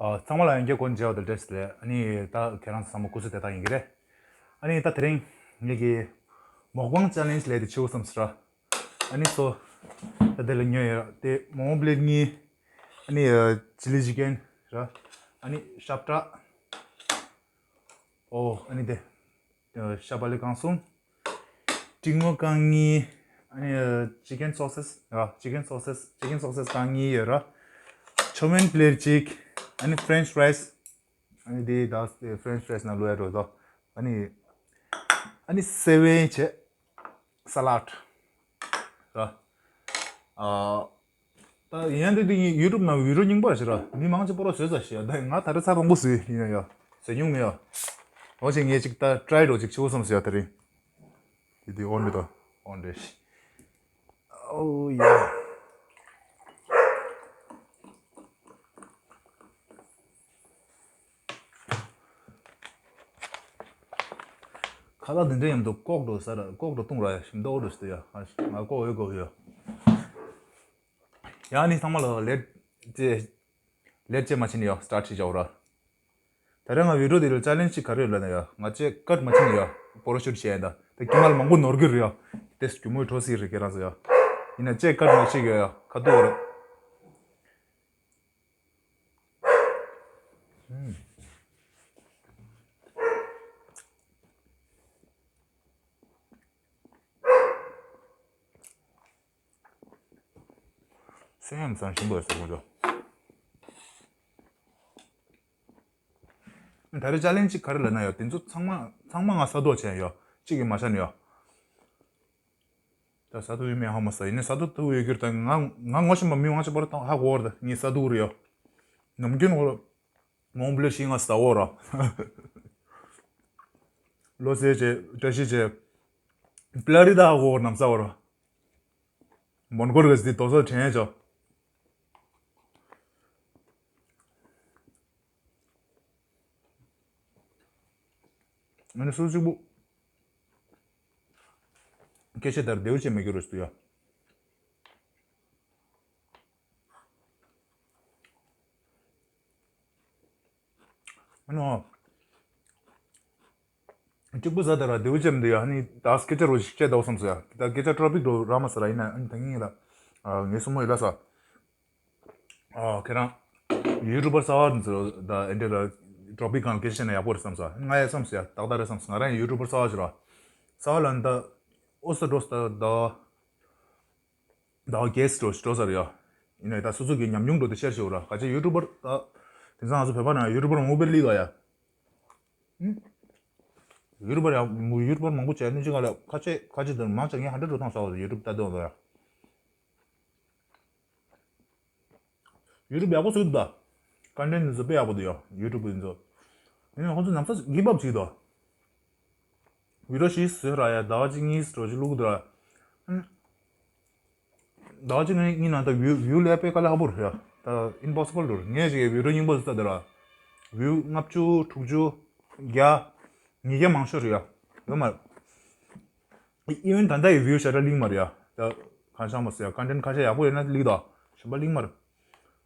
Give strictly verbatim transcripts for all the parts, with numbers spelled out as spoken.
ཨ། ཚང་མ་ལ་ཡང་བསྐྱར་སྐུ་མཁྱེན་ལ་བཀྲ་ཤིས་བདེ་ལེགས། ཨ་ནི་ད་ཁྱེད་རང་ཚོ་ཚང་མ་སྐུ་གཟུགས་བདེ་ཐང་ཡིན་གྱི་རེད། ཨ་ནི་ད་དེ་རིང་ངེད་ཀྱི་མོག་པང་ཅ་ལེན་ཇི་ལས་དེ་བྱེད་དགོས་བསམ་སོང་ར། ཨ་ནི་སོ་ད་དེ་ལ་ཉོས་ཡོད་ར། དེ་མོ་མོ་པླེ་ཊི་གཉིས། ཨ་ནི་ཅི་ལི་ཅི་ཀེན་ར། ཨ་ནི་ཤབ་ཏྲ། ཨོ་ཨ་ནི་དེ་ཤ་བག་ལེབ་རྐང་གསུམ། ཀྲིག་མོ་རྐང་གཉིས། ཨ་ནི་ཅི་ཀེན་སོ་སེ་སི་ར། ཅི་ཀེན་སོ་སེ་སི། ཅི་ཀེན་སོ་སེ་སི་རྐང་གཉིས་ཡོད་ར། ཆོ་མིན་པླེ་ཊི་གཅིག། ཨ་ནི་ཕ་རེན་ཆི་ཕ་རའི་སི། ཨ་ནི་དེ་ད་ཕ་རེན་ཆི་ཕ་རའི་སི་ནང་བླུག་ཡ་འགྲོ་དོ། ཨ་ནི་ཨ་ནི་སེ་བན་བྱས། ས་ལཱ་ཌི་ར། ཨ། ད་ཡིན་ཡང་འདི་འདི་ཡུ་ཊུབ་ནང་བི་ཌིའོ་རྙིང་པ་རེད་ཤག་ར། མི་མང་ཆེ་པོ་ར་བཟོས་ཚར་ཤག་ད་ང་ད་རེས་ཚར་དང་པོ་བཟོས་ཡིན་ཡ། བཟོས་མྱོང་མེད་ཡ། འོ་བྱས་ངས་ཅིག་ད་ཊི་རའི་འགྲོ་ཅིག་བྱེད་དགོས་བསམ་སོང་ཡ་དེ་རིང་། དེ་དེ་ཨོན་རེད་དོ། ཨོན་རེད། ཨོ་ཡ། ཁ་ལག་འདི་འདྲའི་མཉམ་དུ་ཀོག་འགྲོ་ས་ར། ཀོག་འགྲོ་བཏུང་ར་ཡ། ཞིམ་མདོག་འགྲོ་ཞིག་ཏུ་ཡ། ང་ཀོག་ཡོད་ཀོག་ཡོད། ཡང་ནི་ཚང་མ་ལ་ལེཊ་ཅེ་ལེཊ་ཅེ་མ་ཕྱིན་ཡ། སི་ཊར་ཊི་བྱས་བྱའོ་ར། ད་རེས་ང་བི་ཌིའོ་འདི་ལ་ཅ་ལེན་ཇི་ག་རེ་ཡོད་ལབ་ན་ཡ། ང་ཅེ་ཀཊ་མ་ཕྱིན་ཡ། ཕོ་ཊོ་ཤུཊ་བྱས་ཡ། ད་དེ་ཀྱི་མ་ལ་མང་པོ་ནོར་གི་རེད་ཡ། དེ་སྒྱུ་མོའི་འཕྲོ་སི་རེད་ཁྱེད་རང་ཚོ་ཡ། ཡིན་ན་ཅེ་ཀཊ་མ་ཕྱིན་ཡ། ཁ་ཐུག་ར། སེམས་སང་ཞིམ་པོ་ཟེར་གོ་ཆོ། ད་རེས་ཅ་ལེན་ཇི་ག་རེ་ལབ་ན་ཡ། དེ་ཚོ་ཚང་མ་ཚང་མ་ང་ས་རྡོ་བྱས་ཡ། གཅིག་གིས་མ་ཤ་ནི་ཡ། ད་ས་རྡོ་ཡོད་མེད་ཧ་མ་ས། ཡིན་ནའི་ས་རྡོ་ཐུག་ཡོད་ཀྱི་རེད། ད་ང་ང་ངོ་ཤེས་པ་མི་མང་ཆེ་བར་དང་ཧ་གོ་བར། ད་ངའི་ས་རྡོ་རེད་ཡ། ནམ་རྒྱུན་འོ་མོང་པླེ་ཤི་ང་ས་འོ་ར། ལོ་སེ་ཆེ་བཀྲ་ཤིས་ཆེ། པླ་རི་ད་ཧ་གོ་བར་ནམ་ས་འོ་ར། མོན་གྷོ་རེད་ཟེར་དེ་དོ་ས་དྲན་ཆོག་ཨ་ནི་སུ་གཅིག་པུ་སྐད་ཆ་དར་རྡེའུ་ཅན་མི་འགྱུར་རོ་ཞིག་ཏུ་ཡ། ཨ་ནོ། གཅིག་པུ་ཟ་དར་རྡེའུ་ཅན་འདི་ཡ། ཨ་ནི་ད་སྐད་ཆ་རོ་ཞིག་བཤད་དོ་བསམ་སོ་ཡ། ད་སྐད་ཆ་ཊོ་པིག་འགྲོ་ར་མ་ས་ར། ཡིན་ན་ཨ་ནི་ད་ངེད་ལ་ངའི་སྲུ་མོ་ཡིན་ལ་ས། ཨ། ཁྱེད་རང་ཡུ་ཊུབ་པར་གསར་པ་ཚོ་ད་ཨེ་འདྲ་ལ་ཊོ་པིག་གང་སྐད་ཆ་བཤད་ན་ཡག་པོ་རེད་བསམ་སོང་། ང་ཡང་བསམ་སོང་ཡ། ཏག་ཏག་རེད་བསམ་སོང་། ང་རང་ཡང་ཡུ་ཊུབ་པར་གསར་པ་ཞིག་ར། གསར་པ་ལ་ད་ཨོ་སི་འགྲོ་ས་ད་ད་ད་གེ་སི་འགྲོ་འགྲོ་ས་རེད་ཡ། ཡིན་ནའི་ད་སོ་སོ་གི་ཉམས་མྱོང་འགྲོ་དེ་ཤེར་ཞུ་ར། ག་ཅི་ཡུ་ཊུབ་པར་ད་དེང་སང་ང་ཚོ་བོད་པ་ན་ཡུ་ཊུབ་པར་མང་པོ་སླེབས་ཡོད་ཡ། ཡུ་ཊུབ་པར་ཡ་ཡུ་ཊུབ་པར་མང་པོ་བྱས་ནས་ཅི་ག་ལ་ཁ་ཆེ་ཁ་ཆེ་དེ་མང་ཆེ་ངས་ཧན་ཌེ་རེཌ་འགྲོ་བཏང་ས་བ་ཡུ་ཊུབ་ལྟ་དོན་ལ་ཡ། ཡུ་ཊུབ་ཡག་པོ་བཟོས་འདུག་ད། ཀོན་ཊེན་ཊི་འདི་ཚོ་དཔེ་ཡག་པོ་འདུག་ཡ། ཡུ་ཊུབ་འདི་ཚོ། ཡིན་ནའི་ཁོང་ཚོ་ནམ་ས་གིབ་ཨབ་བྱེད་ཀྱི་འདུག་བི་ཌིའོ་ཞིག་བཟོས་ར་ཡ། ཟླ་བ་གཅིག་གཉིས་འགྲོ་ཅིག་བླུག་འདུག་ར། ཟླ་བ་གཅིག་གཉིས་ནང་ད་བིའུ་བིའུ་སླེབས་པའི་དཀའ་ལས་ཁག་པོ་རེད་ཡ། ད་ཨིམ་པོ་སི་བལ་འདུག་ངས་ཅིག་བི་ཌིའོ་རྙིང་པ་བཟོས་ད་འདུག་ར། བིའུ་ལྔ་བཅུ་དྲུག་ཅུ་བརྒྱ། ཉིས་བརྒྱ་མང་ཤོས་རེད་ཡ། ཡོད་མ་རེད། ཨི་ཝན་ད་ལྟ་ཡི་བིའུ་ཤ་ཏྲ་ལིང་མ་རེད་ཡ། ད་གང་ཤང་མ་ཟེར་ཡ། ཀོན་ཊེན་ཊི་ཁ་ཤས་ཡག་པོ་ཡོད་ན་ལིག་ད། གཞན་པ་ལིང་མ་རེད།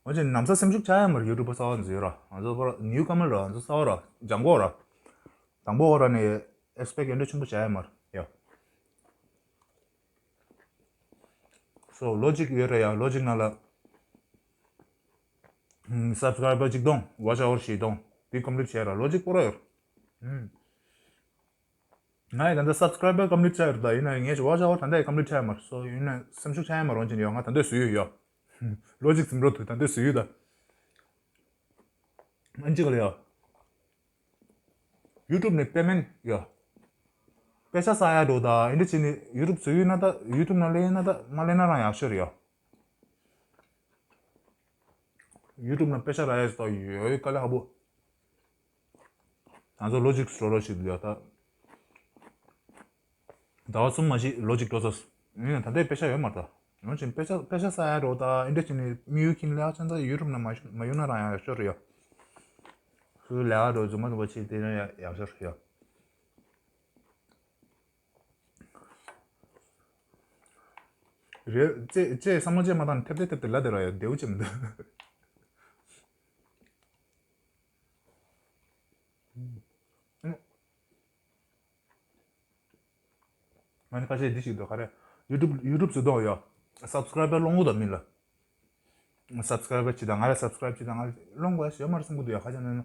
འོན་ཀྱང་ནམ་ས་སེམས་ཤུགས་ཆག་ཡ་མ་རེད། ཡུ་ཊུབ་པར་གསར་པ་འཛུལ་ཡོད་ར། ང་ཚོ་པར་ནིའུ་ཀ་མར་ར། ང་ཚོ་གསར་པ་ར། དང་པོ་ར་ནས་ཨེག་སི་པེག་ཨེ་འདྲ་ཆེན་པོ་བྱ་ཡ་མ་རེད་ཡ། སོ་ལོ་གཅིག་ཡོད་ར་ཡ། ལོ་གཅིག་ནང་ལ་སབ་སི་ཀ་རའི་བར་གཅིག་སྟོང་། ཝོ་ཆ་ཨ་ཝར་བཞི་སྟོང་། དེ་ཀོམ་པི་ལིཊ་བྱས་ར། ལོ་གཅིག་པོ་ར་ཡོད། ང་ཡི་ད་ལྟ་སབ་སི་ཀ་རའི་བར་ཀོམ་པི་ལིཊ་ཆགས་ཡོད་རེད། ད་ཡིན་ན་ངས་ཝོ་ཆ་ཨ་ཝར་ད་ལྟ་ཡི་ཀོམ་པི་ལིཊ་ཆགས་ཡོད་མ་རེད། སོ་ཡིན་ན་སེམས་ཤུགས་ཆག་ཡ་མ་རེད། འོན་ཀྱང་ང་ད་ལྟ་བཟོས་ཡོད་ཡ། ལོ་གཅིག་ཙམ་འགྲོ་དུས་ད་ལྟ་བཟོས་ཡོད་ད། ཨན་ཅི་ག་ལ་ཡ། ཡུ་ཊུབ་ནས་པེ་མེན་ཡ། པེ་ཤ་ས་ཡ་འགྲོ་ད། ཨིན་དྲ་ཅི་ནི་ཡུ་ཊུབ་བཟོས་ཡོད་ན་ད། ཡུ་ཊུབ་ནང་ལེན་ཡོད་ན་ད། མ་ལེན་ན་རང་ཡག་ཤོས་རེད་ཡ། ཡུ་ཊུབ་ནང་པེ་ཤ་རག་ཡ་ད་ཡོད་དཀའ་ལས་ཁག་པོ། ང་ཚོ་ལོ་གཅིག་འགྲོ་རོགས་ཞིག་ཡོད་ད། ཟླ་བ་གསུམ་མ་གཞི་ལོ་གཅིག་འགྲོ་ཚར། ཡིན་ན་ད་ལྟའི་པེ་ཤ་ཡོད་མ་རེད་ད། ཡང་ཅིན་པེ་ཤ་པེ་ཤ་ས་ཡ་འགྲོ་ད། ཨིན་དྲ་ཅི་ནི་དམིགས་ཡུལ་ཁྱིམ་ལས་ཀ་ཅན་ད་ཡུ་ཊུབ་ནང་མ་ཞུ་མ་ཡོང་ན་རང་ཡག་ཤོས་རེད་ཡ། ཁོས་ལས་ཀ་འགྲོ་རྫུན་མ་རྫུན་མ་བྱེད་དེ་ན་ཡག་ཡག་ཤོས་རེད་ཡ། རེད། ཅེས་ཅེས་བསམ་བློ་ཅེས་མ་བཏང་ནས་ཐེབས་ཏེ་ཐེབས་ཏེ་ལབ་བསྡད་ར་ཡ། བདེ་བོ་ཅིག་མི་འདུག་ང་ནི་ཁ་ཤས་འདི་ཞིག་འདུག་ག་རེ། ཡུ་ཊུབ་ཡུ་ཊུབ་བཟོ་དོག་ཡོད། སབ་སི་ཀ་རའི་བར་སློང་གི་འདུག་མི་ལ། སབ་སི་ཀ་རའི་བར་བྱེད་དང་ང་ལ་སབ་སི་ཀ་རའི་བྱེད་དང་ང་སློང་དགོས་ཡ་ཞིག་ཡོད་མ་རེད་བསམ་གི་འདུག་ཡ། ཁ་ཤས་ནས་ན།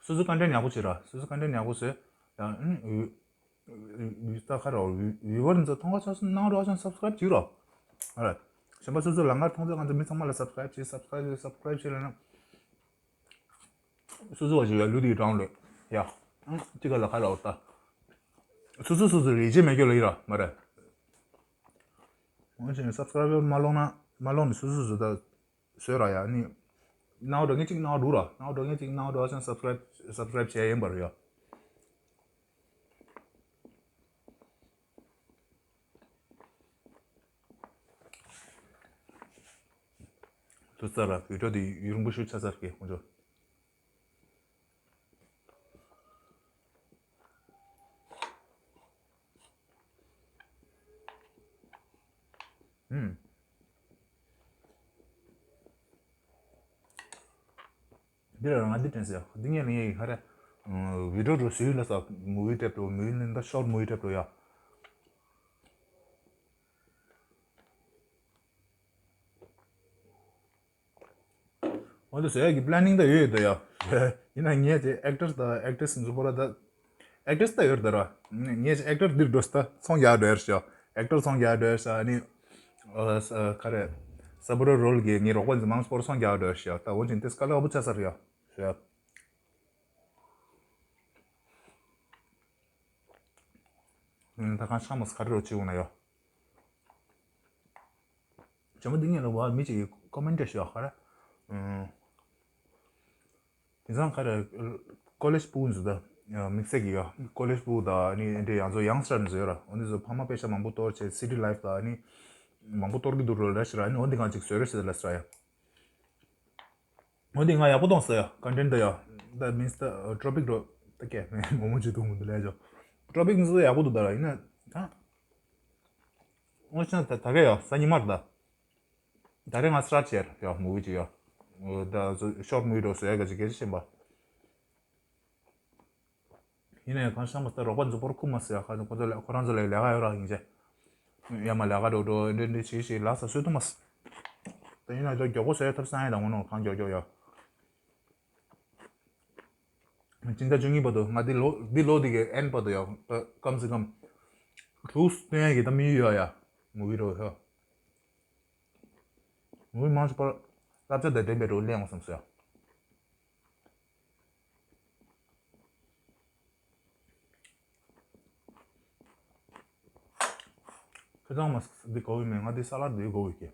སོ་སོ་ཀོན་ཊེན་ཊི་ཡག་པོ་བྱེད་ར། སོ་སོ་ཀོན་ཊེན་ཊི་ཡག་པོ་བཟོས། ཡང་ཨུ་ཨུ་ད་ཁ་ར་ཝི་ཝར་ཚོ་མཐོང་ག་ཆ་སོང་གནང་རོགས་ཅང་སབ་སི་ཀ་རའིབ་བྱེད་རོགས། ཨ་ར། གཞན་པ་སོ་སོ་ལ་ངར་མཐོང་ཚོད་ང་ཚོ་མི་ཚང་མ་ལ་སབ་སི་ཀ་རའིབ་བྱེད། སབ་སི་ཀ་རའིབ་བྱེད། སབ་སི་ཀ་རའིབ་བྱེད་ལ་ན། སོ་སོ་བ་ཞིག་ཡ་ལུས་དེ་གྲང་ལོས་ཡ། ཨང་ཅི་ག་ལ་ཁ་ར་འོ་ད། སོ་སོ་སོ་སོ་རེ་ཆེ་མེད་སྐྱོ་ལ་ཡིན་ར་མ་རེད། འོན་ཀྱང་སབ་སི་ཀ་རའིབ་མ་སློང་ན་མ་སློང་ནས་སོ་སོ་སོ་ད། བཟོས་ར་ཡ་ནི། སྣང་བ་འགྲོ་ངེས་གཅིག་སྣང་བ་འགྲོ་ར་སྣང་བ་འགྲོ་ངེས་གཅིག་སྣང་བ་འགྲོ་ཅང་སབ་སི་ཀ་རའིབ་སབ་སི་ཀ་རའིབ་བྱས་ཡིན་པར་ཡ། དུ་ས་ར་བི་ཌིའོ་དེ་ཡུན་རིང་པོ་ཞིག་ཆགས་ཚར་གི་ཁོང་ཚོ། ཨུམ། འདི་ལ་ང་འདི་དྲན་ཟེར་འདི་ངས་ནི་ངས་ཁ་རེ། བི་ཌིའོ་འགྲོ་ཟུར་ལ་ས་མུ་བི་ཊེབ་འགྲོ་མུ་བི་ནི་ད་ཤོར་མུ་བི་ཊེབ་འགྲོ་ཡ། འོ་དེ་བཟོ་ཡག་གི་པི་ལེ་ནིང་ད་ཡོད་ཡོད་ད་ཡ། ཡིན་ན་ངས་ཅེ་ཨེག་ཊར་དང་ཨེག་ཊི་རེ་སི་འཛུ་པོ་ར་ད། ཨེག་ཊར་སི་ད་ཡོད་ད་ར། ངས་ཅེ་ཨེག་ཊར་འདིར་འགྲོ་སི་ད་ཚོང་རྒྱག་འགྲོ་ཡར་ཤོག་ཨེག་ཊར་ཚོང་རྒྱག་འགྲོ་ཡར་ཤོག་ཨ་ནི། ཨ་ས་ཁ་རེ། ས་བུ་ར་རོལ་གི་ངའི་རོགས་པ་འཛིན་མང་སྤོར་ཚོང་རྒྱག་འགྲོ་ཡར་ཤོག་ད་འོན་ཀྱང་དེ་སྐལ་ལ་བུ་ཆ་ས་ར་ཡ། ཤོག་ད་གང་ཤ་མོ་ས་ཁ་རེ་རོ་ཆི་འོང་ན་ཡ། ཇོ་མོ་འདི་ངས་ལ་བ་མི་གཅིག་གིས་ཀོ་མེན་ཊི་ཞུ་བ་ཁ་ར། དེང་སང་ཁ་ར་ཀོ་ལེཇ་ཕྲུ་གུ་ཚོ་ད་དམིགས་བསལ་གྱི་ཡ་ཀོ་ལེཇ་ཕྲུ་གུ་ད་ནི་འདྲ་ཡང་ཚོ་ཡང་སི་ཊར་ཚོ་ཡོད་ར། འོ་འདི་ཚོ་ཕ་མ་པེ་ཤ་མང་པོ་གཏོར་བྱས་སི་ཊི་ལའིཕ་ད་ནི་མང་པོ་གཏོར་གི་འདུག་རོ་ལ་ཞིག་ར། ནི་འོ་འདི་གང་ཅིག་བཟོས་ར་ཞིག་ལ་ས་ར་ཡ། འོ་འདི་ང་ཡག་པོ་གཏོང་ས་ཡ་ཀོན་ཊེན་ཊི་ད་ཡ། ད་མིན་སི་ད་ཊོ་པིག་འགྲོ་ད་ཀེ་མོ་མོ་ཅི་གཏོང་མི་འདུག་ལས་ཅོ་ཊོ་པིག་འདི་ཚོ་ཡག་པོ་འདུག་ད་ར་ཡིན་ན་ད། འོ་ཅང་ད་ད་ག་ཡ་ས་ཉི་མར་ད། ད་རེས་ང་སི་ཊར་ཊི་བྱས་ཡ་མུ་བི་ཅིག་ཡ། ད་ཤོར་མུ་བི་འགྲོ་བཟོ་ཡ་ག་ཅིག་གལ་ཆེན་པ། ཡིན་ནའི་གང་ཤང་མ་སི་ད་རོགས་པ་འཛུ་པོར་ཁུ་མ་སི་ཡ་ཁ་ཁོ་ཚོ་ལ་ཁོ་རང་ཚོ་ལ་ལས་ཀ་ཡོད་ར་ཡིན་ཅེ། ཡ་མ་ལས་ཀ་འགྲོ་འགྲོ་འདྲེ་འདྲེ་བྱེད་ཞེས་ལ་ས་སུ་ཐུ་མ་སི། ད་ཡིན་ན་ད་མགྱོགས་པོ་བཟོ་ཡ་ཐབས་སང་ཡ་དང་ངོ་ནོ་གང་མགྱོགས་མགྱོགས་ཡ། སྤྱི་ཟླ་བཅུ་གཉིས་བར་དུ་ང་འདི་ལོ་འདི་ལོ་འདི་གའི་ཨེན་བར་དུ་ཡ་ཀམ་སེ་ཀམ། དྲུག་སྟོན་ཡ་གི་ད་མི་ཡོད་ཡ། མུ་བི་རོ་ཧ། ངོས་མང་ཆེ་བར་བསླབ་བྱ་དང་ལྡན་པའི་འགྲོ་གླེང་བ་བསམ་སོ། ཁྱོད་ཚང་མ་འདི་གོ་བའི་མེད་ང་འདི་ས་ལར་འདི་གོ་བའི་ཀྱེ།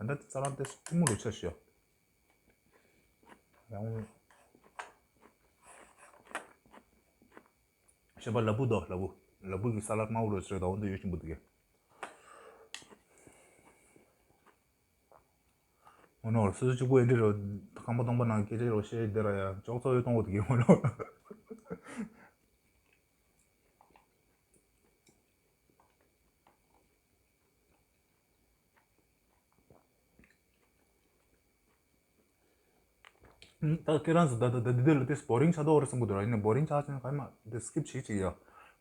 ད་ལྟ་ས་ལར་དེ་ཐུང་མོ་རུ་ཆ་ཞིག་ཡོད། ཡང་། ཞེས་པ་ལ་བུ་དོ་ལ་བུ། ལ་བུ་གི་ས་ལར་དམར་པོ་རུ་ཆ་དང་འོན་ཏེ་ཡོད་ཤིང་བུ་དུ་གེ། འོ་ནོ་སོ་སོ་གཅིག་པོ་ཨེ་འདྲི་རོ། ཁང་པ་སྟོང་པ་ནང་སྐད་ཆ་རོ་བཤད་དེ་ར་ཡ་ཅོག་ཙོ་ཡོད་གཏོང་བོ་དུ་གེ་འོ་ནོ། ད་ཁྱེད་རང་ཚོ་ད་ད་ད་འདི་འདི་ལ་དེ་བོ་རིང་ཆགས་འདུག་རེད་བསམ་གི་འདུག་ར། ཡིན་ནའི་བོ་རིང་ཆགས་ཕྱིན་ག་མ་དེ་སི་ཀིབ་བྱེད་ཅིག་ཡ།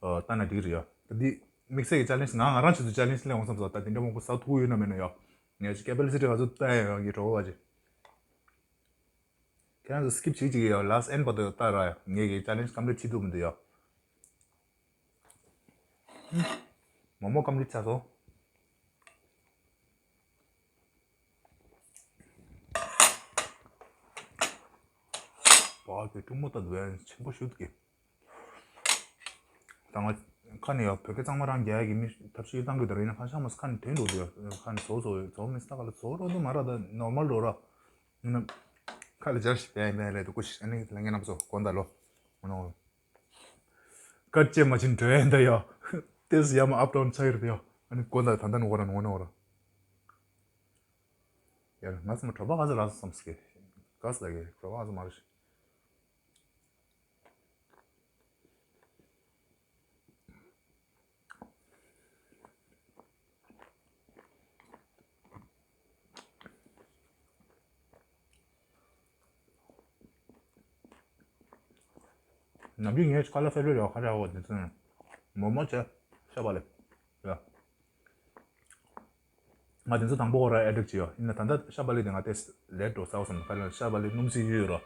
ལྟ་ན་འགྲིག་རེད་ཡ། ད་འདི་དམིགས་བསལ་གྱི་ཅལ་ལེན་ཇི་ང་ང་རང་ཆེད་དུ་ཅལ་ལེན་ཇི་ལེན་འོང་བསམ་སོང་། ད་དེ་འདྲ་མང་པོ་ཟ་ཐུབ་ཡོད་ན་མེད་ན་ཡ། ངས་ཅི་ཀེ་པེ་སི་ཊི་ག་ཚོད་ལྟ་ཡ་ཡ་གི་གྲོགས་པོ་བ་ཅི། ཁྱེད་རང་ཚོ་སི་ཀིབ་བྱེད་ཅིག་ཡ། ལཱ་སི་ཊི་ཨེན་བར་དུ་ལྟ་ར་ཡ། ངས་གི་ཅལ་ལེན་ཇི་ཀམ་པི་ལིཊ་བྱེད་ཐུབ་མི་འདུག་ཡ། མོག་མོག་ཀམ་པི་ལིཊ་ཆགས་སོང་། བ་གི་ཀྲུང་མོ་ལྟ་འདུག་ཡ་ཆེན་པོ་ཞུ་གི། ད་ང་ཁ་ནས་ཡ་བོད་སྐད་གཙང་མ་རང་རྒྱག་ཡ་གི་མི་ཐབས་ཤེས་བཏང་གི་ད་རེད། ཡིན་ན་ཁ་ཤ་མ་ཁ་ནས་དོན་འགྲོ་འདུག་ཡ། ཁ་ནས་བཟོ་བཟོ་བཟོ་མི་སྟ་ག་ལ་བཟོ་རོགས་འདུག་མ་ར་ད་ནོར་མལ་འགྲོ་ར། ཡིན་ན་ཁ་ལ་སྦྱར་ཞིག་བས་མེད་རེད་འདུག་ཀུ་ཤི་ཨ་ནི་ལྷན་རྒྱས་རྣམ་པ་ཚོ་དགོངས་དག་ལོ། འོ་ནོ། སྐད་ཅེས་མ་ཕྱིན་འགྲོ་ཡན་ད་ཡ། ཏེས་ཡ་མ་ཨབ་ཏོན་ཆ་ཡིར་ད་ཡ། ཨ་ནི་དགོངས་དག་ད་ལྟ་ནོ་གོ་ར་ནོ་ནོ་ར། ཡ་ང་ཚོ་མ་གྲོད་པ་ག་ཚོད་རག་སོང་བསམ་སྐད། ག་ས་ལ་གི་གྲོད་པ་ག་ཚོད་མ་རེད། ནམ་རྒྱུན་ངས་ཁ་ལག་ཕེབས་ལོས་ཡོད་ཁ་ར་འོ་དེ་ཚོ་མོག་མོག་བྱས་ཤ་བག་ལེབ་ཡ། ང་དེ་ཚོ་དང་པོ་ཁོ་ར་ཨེ་ཌིག་ཅིག་ཡོད་ཡིན་ན་ད་ལྟ་ཤ་བག་ལེབ་དེ་ང་ཏེས་ལེད་འགྲོ་ཟ་བ་བསམ་ཁ་ལག་ཤ་བག་ལེབ་སྣུམ་སིལ་ཡོད་རོ།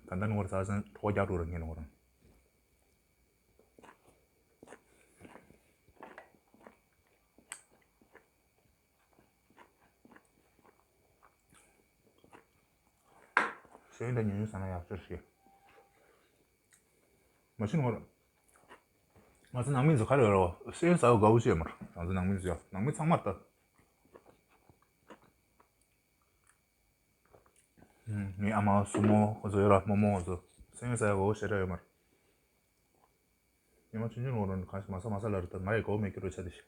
ད་ལྟ་ནི་ཁོ་ར་ཟ་ཟིན་གྲོགས་རྒྱག་འགྲོ་ར་ངས་ནི་ཁོ་རང་། ཤེས་ཡོན་དང་ཉུང་ཉུང་ཟ་ན་ཡག་ཤོས་ཤིག་མ་གཞི་ནོར། ང་ཚོ་ནང་མི་ཚོ་ག་རེ་རོ། ཤེས་ཡོན་ཟ་བ་དགའ་བོ་ཞིག་མར། ང་ཚོ་ནང་མི་ཚོ་ཡ། ནང་མི་ཚང་མར་ལྟ། ངའི་ཨ་མ་སྲུ་མོ་ཁོ་ཚོ་ཡོད་ར་རྨོ་མོ་ཁོ་ཚོ། ཤེས་ཡོན་ཟ་བ་དགའ་བོ་ཞེ་དྲག་ཡོད་མར། ཉི་མ་ཆུང་ཆུང་ལོ་རང་གང་ཞིག་མ་ས་མ་ས་ལ་རུ་ད་ང་ཡི་གོ་མེད་ཀྱི་རོ་ཆ་དེ་ཤི།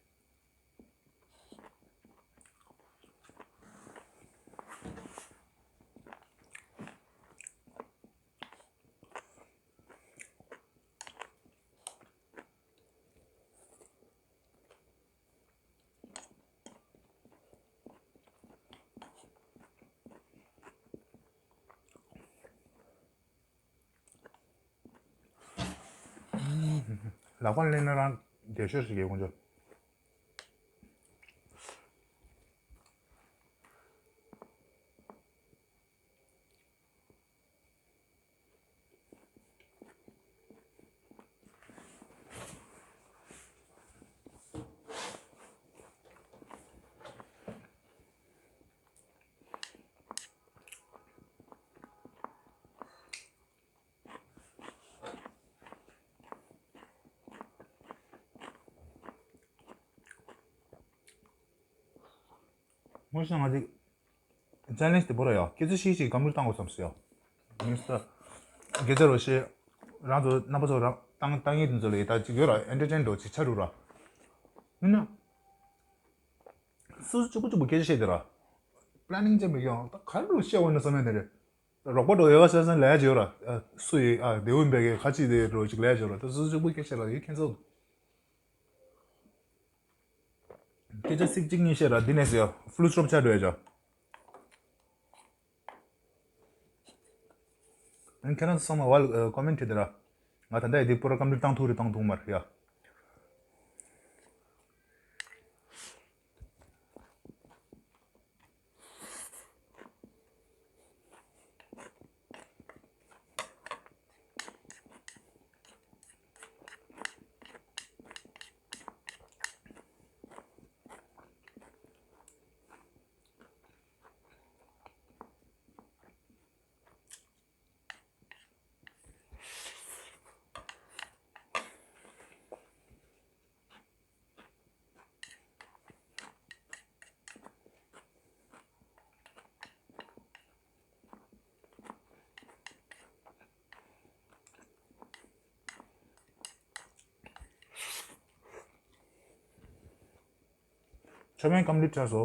ལག་པ་ལེན་ན་རང་བདེ་ཤོས་ཤིག་གི་དཀོན་མཆོག་ངོ་ཤེས་ང་ཅིག་ཅལ་ལེན་ཇི་དེ་པོ་ར་ཡ། སྐད་ཆ་ཤིག་ཤིག་གམ་ལུ་བཏང་དགོས་བསམ་སོ་ཡ། མིན་སྟ། སྐད་ཆ་རོ་ཤེས། རང་ཚོ་རྣམ་པ་ཚོ་རང་བཏང་བཏང་ཡས་དེ་ཚོ་ལ་ཡི་ད་ཅིག་ཡོད་ར། ཨེན་ཊར་ཊེན་འགྲོ་ཅིག་ཆ་རུ་ར། མིན་ན། སུ་སུ་གཅིག་པུ་གཅིག་པུ་སྐད་ཆ་བཤད་དེ་ར། པི་ལེ་ནིང་ཅན་པའི་ཡོང་ད་ག་རུ་བཤད་འོང་ན་བསམ་ཡས་དེ་རེད། རོགས་པ་འགྲོ་ཡོད་བ་ཟེར་ཟེར་ལས་ཡ་ཅིག་ཡོད་ར། སུ་ཡི་ཨ་དེ་འོན་པའི་གི་ཁ་ཅིག་དེ་རོ་ཅིག་ལས་ཡ་ཅིག་ཡོད་ར། ད་སུ་སུ་གཅིག་པུ་སྐད་ཆ་བཤད་ར་ཡི་ཁྱེད་ཚོ། སྐད་ཆ་ཚིག་གཅིག་གཉིས་བཤད་ར་འདི་ནས་ཟེར་ཡ་ཕུལ་སི་ཊོབ་ཆགས་འགྲོ་ཡ་ཅག་ཨ་ཁྱེད་རང་ཚོ་ཚང་མ་ཝལ་ཀོ་མེན་ཊི་བྲིས་དེ་ར། ང་ད་ལྟ་ཡི་དེ་པོ་ར་ཀམ་པི་ལིཊ་བཏང་ཐུབ་རེད་བཏང་ཐུབ་མ་རེད་ཡ། ཆོ་མེན་ཀམ་པི་ལིཊ་ཆགས་སོ།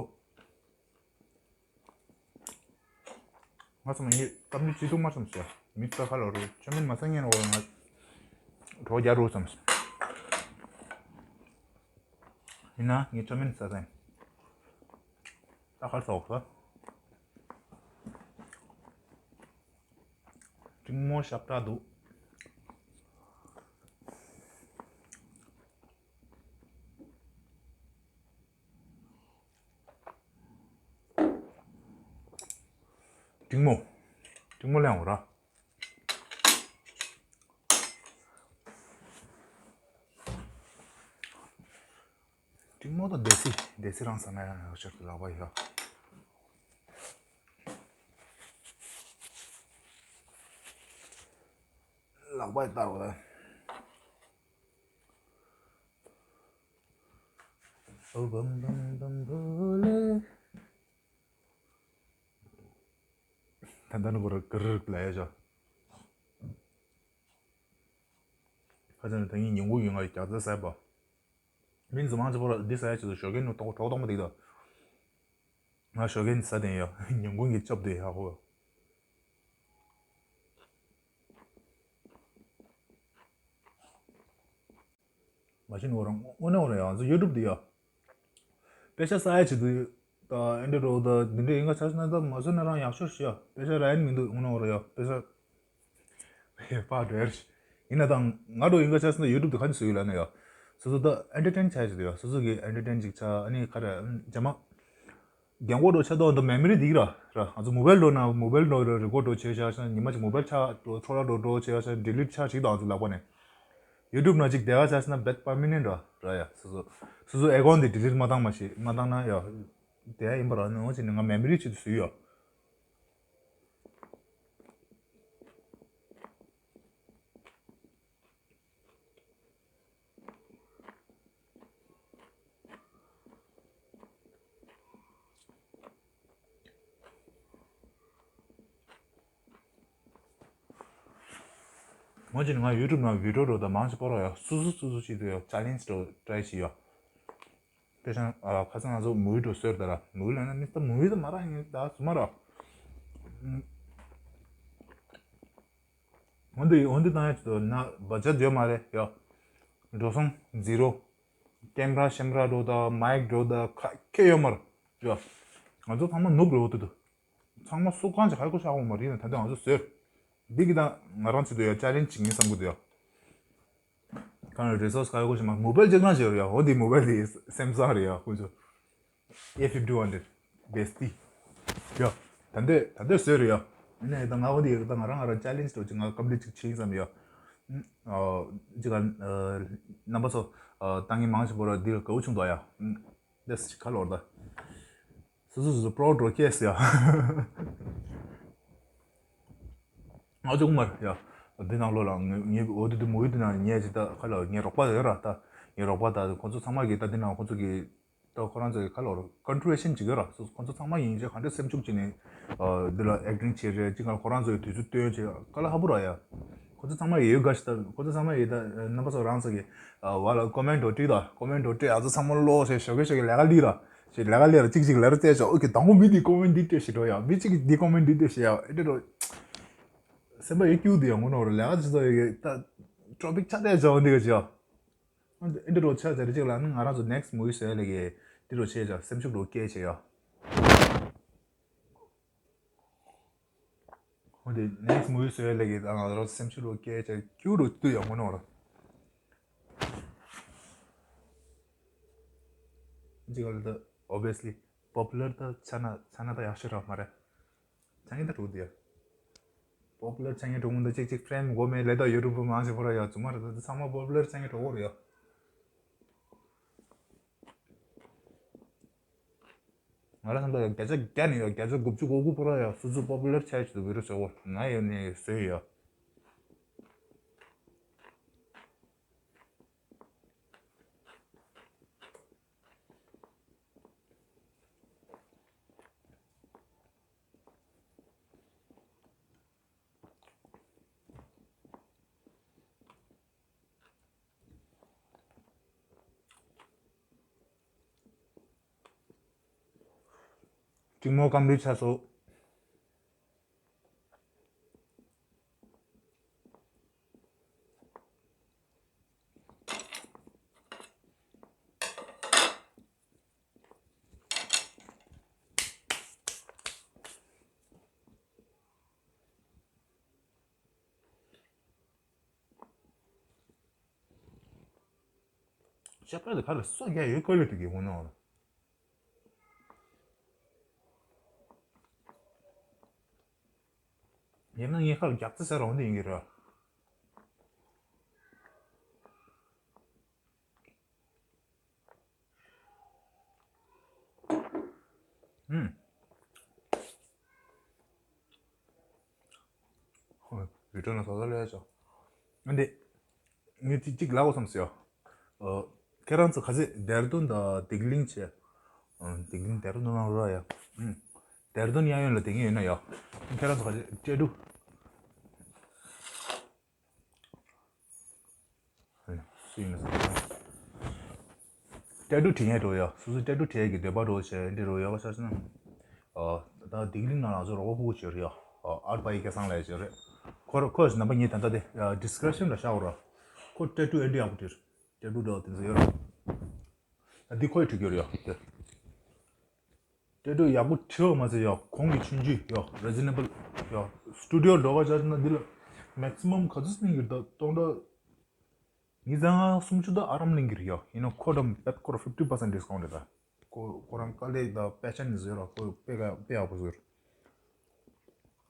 ང་ཚོ་མ་ངས་ཀམ་པི་ལིཊ་བྱེད་ཐུབ་མ་སོང་ཟེར། མི་ཚོ་ཁ་ལོ་རེད། ཆོ་མེན་མ་ས་ངན་འོ་ང་གྲོགས་རྒྱག་རོགས་བསམ་སོང་། ཡིན་ན་ངས་ཆོ་མེན་ཟ་ས་ཡིན། ད་ཁར་ཟ་འོག་ཟ། འབྲིང་མོ་ཞབས་བྲག་འདུག་འབྲིང་མོ། འབྲིང་མོ་ལེན་འོ་ར། འབྲིང་མོ་དང་སྡེ་སྲིད་སྡེ་སྲིད་རང་ཟ་ན་ཡང་ཡག་ཤོས་ཀྱི་ལག་པ་ཡོད། ལག་པ་ཡི་ལྟར་བ་ལ། ཨོ་བམ་བམ་བམ་བུ་ལེ། ད་ལྟ་ནི་གོ་ར་ག་ར་ལ་ཡ་ཞོ། ཁ་ཅན་ད་ངའི་ཉིན་གུང་ཡིན་ང་རྒྱ་རྩ་ཟས་པ། མིན་ཟི་མང་ཆེ་བོ་ལ་འདི་ཟ་ཡ་ཆེད་དུ་ཞོགས་ཀས་ནུ་ཏོག་གྲོགས་གཏོང་མ་འདུག་ད། ང་ཞོགས་ཀས་ཟ་དེ་ཡོ་ཉིན་གུང་གི་ཅོབ་དེ་ཧ་ཧོ། མ་གཞི་ནོར་དངོས་གནས་འོ་ར་ཡང་ཚོ་ཡུ་ཊུབ་དེ་ཡོ། པེ་ཤ་ས་ཡ་ཆེད་དུ་ད་ཨེ་འདྲ་རོ་ད་འདི་འདྲ་ཡིན་ག་ཆ་ན་ད་མ་བཟོས་ན་རང་ཡག་ཤོས་ཤིག་ཡ། པེ་ཤ་ར་ཡིན་མི་འདུག་དངོས་གནས་འོ་ར་ཡ། པེ་ཤ་ཡ་པ་འདྲ་ཡར་ཤི། ཡིན་ན་ད་ང་འདྲ་ཡིན་ག་ཆ་སོང་ན་ཡུ་ཊུབ་དེ་ག་ནས་བཟོ་ཡོད་ལབ་ན་ཡ། སོ་སོ་ད་ཨེན་ཊར་ཊེན་བྱ་ཆེད་དུ་ཡ། སོ་སོ་གི་ཨེན་ཊར་ཊེན་ཅིག་བྱ། ཨ་ནི་ག་རེ་རྗེས་མ་རྒན་གོག་འགྲོ་ཆ་ཏོག་འདི་མེ་མོ་རི་འདི་ར་ར། ང་ཚོ་མོ་བེལ་འགྲོ་ན་མོ་བེལ་འགྲོ་རེ་རེ་ཀོར་འགྲོ་བྱས་བྱས་ཉི་མ་གཅིག་མོ་བེལ་ཆ་འཕྲོ་བརླག་འགྲོ་འགྲོ་བྱས་བྱས་ཌི་ལིཊ་ཆ་ཞིག་དང་ང་ཚོ་ལག་པ་ནས། ཡུ་ཊུབ་ནང་གཅིག་བསྡད་ག་ཆ་སོང་ན་བེད་པར་མི་ནན་འདྲ་ར་ཡ། སོ་སོ་སོ་སོ་ཨེ་ཀའུན་ཊི་དེ་ཌི་ལིཊ་མ་བཏང་མ་ཤེས་མ་བཏང་ན་ཡ། དེ་ཡིན་པ་ར་ནོ་ཅི་ནི་ང་མེ་མོ་རི་ཆེད་དུ་བཟོས་ཡོད། ངོ་ཅི་ནི་ང་ཡུ་ཊུབ་ནང་བི་ཌིའོ་འགྲོ་དང་མང་ཆེ་སྤོ་རོགས་ཡོད། སུ་སུ་སུ་སུ་ཅི་དུ་ཡོད་ཅ་ལེན་ཇི་འགྲོ་ཊ་རའི་བྱས་ཡོད། དེ་བཞིན་ཨ་ཁ་སང་ང་ཚོ་མུ་ཝི་འགྲོ་ཟེར་ད་ར། མུ་ཝི་ལབ་ན་མི་ད་མུ་ཝི་ད་མ་ར་ཡིན་ད་སུ་མ་ར། འོན་ཏེ་འོན་ཏེ་བཏང་ཡ་ཆེད་དུ་ན་བ་ཇེཊ་ཡོད་མ་རེད་ཡ། འགྲོ་སོང་ཛི་རོ། ཀེམ་ར་ཤེམ་ར་འགྲོ་ད་མའིག་འགྲོ་ད་ཁ་ཁེ་ཡོད་མ་རེད་ཡ། ང་ཚོ་ཚང་མ་ནུབ་རེད་འོ་དུ་དུ། ཚང་མ་སུ་གང་ཅིག་ཧ་གོ་ཤ་གོ་མ་རེད་ན། ད་ལྟ་ང་ཚོ་ཟེར། འདི་གི་ད་ང་རང་ཚོ་དུ་ཡ་ཅ་ལེན་ཇི་ཡིན་བསམ་གི་འདུག་ཡ། གང་རེ་རི་སོར་སི་ཧ་གོ་ཤ་མ་མོ་བེལ་ཅིག་རང་ཞིག་ཡོད་རེད་ཡ། འོ་འདི་མོ་བེལ་དེ་སེམ་སང་རེད་ཡ། ཁོ་ཚོ་ཨེ་ཕིབ་ཊི་ཝན་ཧན་ཌེ་རེཌ་བེ་སི་ཊི་ཡ། ད་འདོད་ད་འདོད་ཟེར་རེད་ཡ། ཡིན་ནའི་ད་ང་འོ་འདི་ད་ང་རང་ང་རང་ཅ་ལེན་ཇི་འདྲ་ཅིག་ང་ཀམ་པི་ལིཊ་ཅིག་བྱེད་ཡིན་བསམ་ཡ། ཨ་ཅིག་ག་རྣམ་པ་ཚོ་ཨ་ཏང་ངེ་མང་ཆེ་བོ་ར་འདི་ལ་དགའ་བོ་བྱུང་འདུག་ཡ། ཨ་འདི་ཁ་ལོར་ད། སོ་སོ་སོ་སོ་པྲོ་ཌུ་ཀེ་སི་ཡ། ང་ཅུང་མར་ཡ། འདི་ནང་ལོ་ལ་ངས་འོ་དེ་དུ་མོ་ཡུ་དེ་ནང་ངས་ཅི་ད་ཁ་ལ་ངའི་རོགས་པ་ཡོད་ར་ད། ངའི་རོགས་པ་ད་ཁོ་ཚོ་ཚང་མ་གི་ད་འདི་ནང་ཁོ་ཚོ་གི་ད་ཁོ་རང་ཚོ་གི་ཁ་ལ་ཀོན་ཊི་རི་བི་ཡུ་ཤན་ཅིག་ཡོད་ར། སོ་སོ་ཁོ་ཚོ་ཚང་མ་ཡིན་ཅེ་ག་འདྲ་སེམས་ཤུགས་ཅིག་ནས་འདི་ལ་ཨེག་ཊིང་བྱེད་རེད། ཅི་ག་ཁོ་རང་ཚོ་གི་དུས་ཚོད་བཏོན་ཅེ་ཁ་ལ་ཧ་པོ་ར་ཡ། ཁོ་ཚོ་ཚང་མ་ཡོད་ག་ཤི་ད། ཁོ་ཚོ་ཚང་མ་ཡོད་ད། རྣམ་པ་ཚོ་རང་ཚོ་གི་བ་ལ་ཀོ་མེན་ཊི་འགྲོ་ཏྲིག་ད། ཀོ་མེན་ཊི་འགྲོ་ཏྲིག་ཨ་ཚོ་ཚང་མ་ལོ་ཞེས་ཞོགས་ཀས་ཞོགས་ཀས་ལས་ཀ་ལི་ར། ཞེས་ལས་ཀ་ལི་ར་གཅིག་གཅིག་ལ་ར་བཙལ་ཆོག་ཨོ་ཀེ་དང་པོ་མི་འདི་ཀོ་མེན་ཊི་འདི་སྤྲད་ཞེས་འགྲོ་ཡ། མི་གཅིག་གིས་འདི་ཀོ་མེན་ཊི་འདི་སྤྲད་ཞེས་ཡ། ཨེ་འདྲ་རོ། སེམས་པ་ཡོད་ཀྱུ་འདི་ཡ་ངོ་ནོར་ལས་ཀ་ཅི་ཚོ་ཡོད་གི་ད། ཊོ་པིག་ཆ་དེ་ཆོག་འདི་ག་ཅི་ཡ། ཨེ་འདྲ་རོ་ཆ་ཚ་རེ་གཅིག་ལ་ནི་ང་རང་ཚོ་ནེག་སི་མུ་ཝི་བཟོ་ཡ་ལས་གི་འདི་རོ་བྱས་ཆོག་སེམས་ཤུགས་རོ་སྐྱེད་བྱས་ཡ། འོ་དེ་ནེག་སི་མུ་ཝི་བཟོ་ཡ་ལས་ཀྱི་ད་ང་རང་སེམས་ཤུགས་རོ་སྐྱེད་བྱ་རྒྱུ་རུ་བཏུ་ཡོང་གི་ནོ་ར། ཅི་ག་ལ་ད་ཨོ་བི་ཡ་སི་ལི་པོ་པུ་ལར་ད་ཆ་ན་ཆ་ན་ད་ཡག་ཤོས་ར་མ་རེད། ཆ་ངེ་ད་འགྲོ་དེ་ཡ། པོ་པུ་ལར་ཆ་ངེ་འགྲོ་མུ་ད་ཅིག་ཅིག་ཕྲེམ་གོ་མེད་ལེ་ད་ཡུ་ཊུབ་མང་ཆེ་བོ་ར་ཡ་ཙུ་མ་ར་ད་ཚང་མ་པོ་པུ་ལར་ཆ་ངེ་འགྲོ་གོ་ར་ཡ། ང་རང་ཚོ་བརྒྱ་ཆ་བརྒྱ་ནས་ཡོད་བརྒྱ་ཆ་དགུ་བཅུ་གོ་དགུ་པོ་ར་ཡོད་སོ་སོ་པོ་པུ་ལར་ཆགས་ཀྱི་འདུག་བི་ཌིའོ་བཟོ་བོ་ང་ཡོད་ནས་བཟོས་ཡོད། གཅིག་མོ་སྐམ་རིད་ཆགས་སོང་། ཤ་པ་དེ་ཁ་ལ་སོ་རྒྱག་ཡོད་ཀ་ལེ་དུ་གི་ཧུ་ནོ། ཡིན་ན་ངས་ཁ་ལ་རྒྱག་རྩི་ཟེར་རོ་འདི་ཡིན་གི་རེད། ཨུམ། ཧོ། བི་ཀྲོ་ན་ས་ས་ལས་ཆོ། ཨ་འདི། ངས་ཅིག་ཅིག་ལབ་དགོས་བསམ་སོང་ཡ། ཨ། ཁྱེད་རང་ཚོ་ག་ཚོད་ཌེ་ར་ལྡུན་དང་ལྡི་གླིང་བྱས། ཨ། ལྡི་གླིང་ཌེ་ར་ལྡུན་ནང་རོ་ཡ། ཨུམ། ཌེ་ར་ལྡུན་གཡས་གཡོན་ལ་དེ་ངས་ཡོད་ན་ཡ། ཁྱེད་རང་ཚོ་ག་ཚོད་ཀྲེ་ཀྲུ། སུ་ཡིན་ན་ཟེར་ན། ཊེ་ཊུ་བྲིས་མཁན་འགྲོ་ཡ། སོ་སོ་ཊེ་ཊུ་བྲིས་ཀྱི་འདོད་པ་འགྲོ་བྱས་འདི་རུ་ཡོད་པ་ཆ་ན། ཨ། ད་ལྡི་གླིང་ནང་ལ་ཚོ་རོགས་པ་ཕྲུ་གུ་བྱས་རེད་ཡ། ཨ། ཨར་པ་ཡི་སྐལ་བཟང་ལས་བྱས་རེད། ཁོ་ར་ཁོས་ནམ་པ་ངས་ད་ལྟ་དེ་ཌི་སི་ཀི་རིབ་ཤན་ལ་བཞག་ར། ཁོ་ཊེ་ཊུ་ཨེ་འདྲ་ཡག་པོ་བྲིས། ཊེ་ཊུ་འདྲ་དེ་ཚོ་ཡོད་ར། ད་འདི་ཁོས་བྲིས་རྒྱུ་རེད་ཡ་དེ། ཊེ་ཊུ་ཡག་པོ་བྲིས་པ་མ་ཟད་ཡ་གོང་གི་ཆུང་ཆུང་ཡ་རི་ཛི་ནེ་བལ་ཡ། སི་ཊུ་ཌི་ཡོ་འགྲོ་ག་བྱ་ན་འདི་ལ་ maximum ག་ཚོད་ལེན་གྱི་རེད་ད། སྟོང་ཕྲག་ཉིས་བརྒྱ་ལྔ་བཅུ་ད་ཨ་རམ་ལེན་གྱི་རེད་ཡ། ཡིན་ན་ཁོ་དང་བེད་ཁོ་ར་fifty percent discount རེད་ད། ཁོ་ཁོ་རང་དཀའ་ལས་ད་དཔེ་ཆ་ནས་བཟོས་ར། ཁོ་དཔེ་ག་དཔེ་ཡག་པོ་བཟོས་ར།